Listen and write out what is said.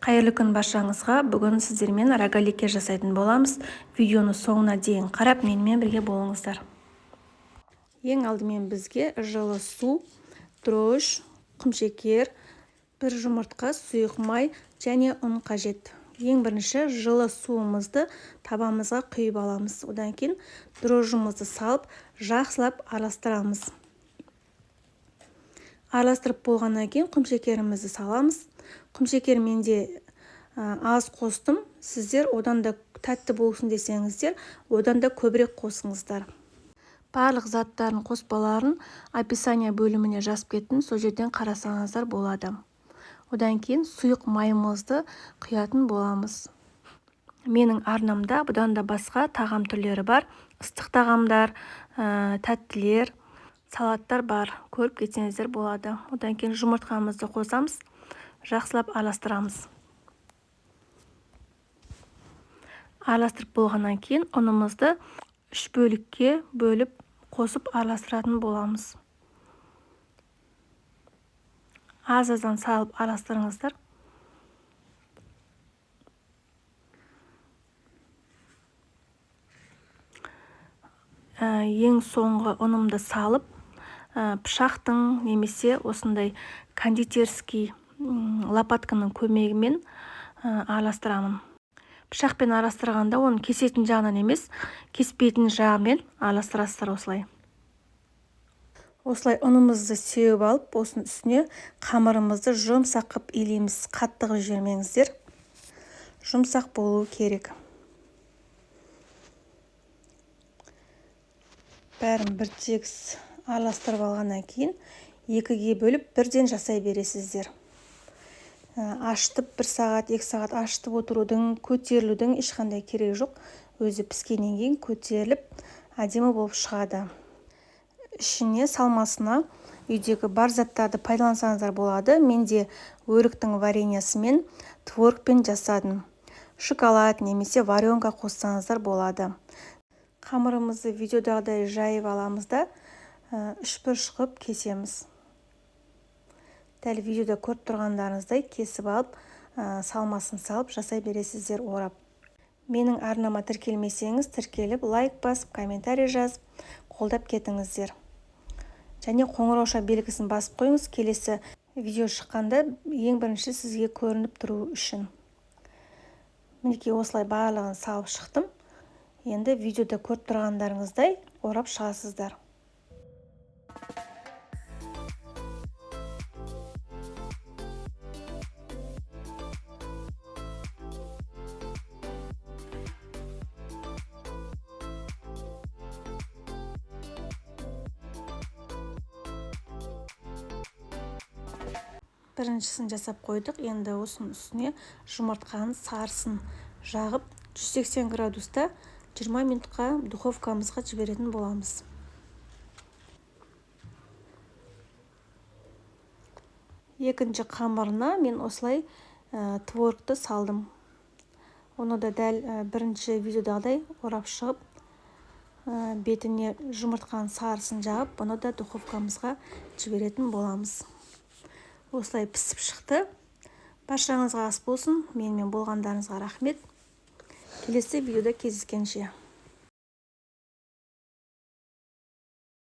Қайырлы күн баршаңызға. Бүгін сіздермен рогалики жасайтын боламыз. Видеоны соңына дейін қарап, менімен бірге болыңыздар. Ең алдымен бізге жылы су, дрожж, құмшекер, бір жұмыртқа, сұйық май және ұн қажет. Ең бірінші жылы суымызды табамызға құйып аламыз. Одан кейін дрожжымызды салып, жақсылап араластырамыз. Араластырып болғаннан кейін құмшекерімізді саламыз. Құмшекер менде аз қостым. Сіздер одан да тәтті болсын десеңіздер, одан да көбірек қосыңыздар. Барлық заттардың қоспаларын описание бөліміне жазып кеттім, сол жерден қарасаңыздар болады. Одан кейін сұйық майымызды құятын боламыз. Менің арнамда бұдан да басқа тағам түрлері бар. Ыстық тағамдар, тәттілер, салаттар бар. Көріп кетсеңіздер болады. Одан кейін жұмыртқамызды қосамыз, жақсылап араластырамыз. Араластырып болғаннан кейін ұнымызды 3 бөлікке бөліп қосып араластыратын боламыз. Аз-аздан салып араластырыңыздар. Ең соңғы ұнымды салып, пышақтың немесе осындай кондитерский лопатканың көмегімен араластырамын. Пышақпен араластырғанда оның кесетін жағынан емес, кеспейтін жағымен араластырасыздар осылай. Осылай ұнымызды сеуіп алып, осының үстіне қамырымызды жұмсақ қып илейміз. Қатты қып жібермеңіздер. Жұмсақ болу керек. Бәрін бір тегіс араластырып алғаннан кейін екіге бөліп бірден жасай бересіздер. Ашытып 1 сағат, 2 сағат ашытып отырудың, көтерілудің ешқандай керегі жоқ. Өзі піскеннен кейін көтеріліп, әдемі болып шығады. Ішіне салмасына үйдегі бар заттарды пайдалансаңыздар болады. Мен де өріктің вареньесімен, творогпен жасадым. Шоколад немесе варенка қоссаңыздар болады. Қамырымызды видеодағыдай жайып аламыз да, үшбұрыш қылып кесеміз. Дәл видеода көріп тұрғандарыңыздай кесіп алып, салмасын салып жасай бересіздер орап. Менің арнама тіркелмесеңіз, тіркеліп, лайк басып, комментарий жазып, қолдап кетіңіздер. Және қоңырауша белгісін басып қойыңыз, келесі видео шыққанда ең бірінші сізге көрініп тұру үшін. Мінекей осылай барлығын салып шықтым. Енді видеода көріп тұрғандарыңыздай орап шығасыздар. Біріншісін жасап қойдық. Енді осының үстіне жұмыртқаның сарысын жағып, 180 градуста 20 минутқа духовкамызға жіберетін боламыз. Екінші қамырына мен осылай творогты салдым. Оны да дәл бірінші видеодағыдай орап шығып, бетіне жұмыртқаның сарысын жағып, бұны да духовкамызға жіберетін боламыз. Осылай пісіп шықты. Баршаңызға ас болсын. Менімен болғандарыңызға рахмет. Келесі видеода кездескенше.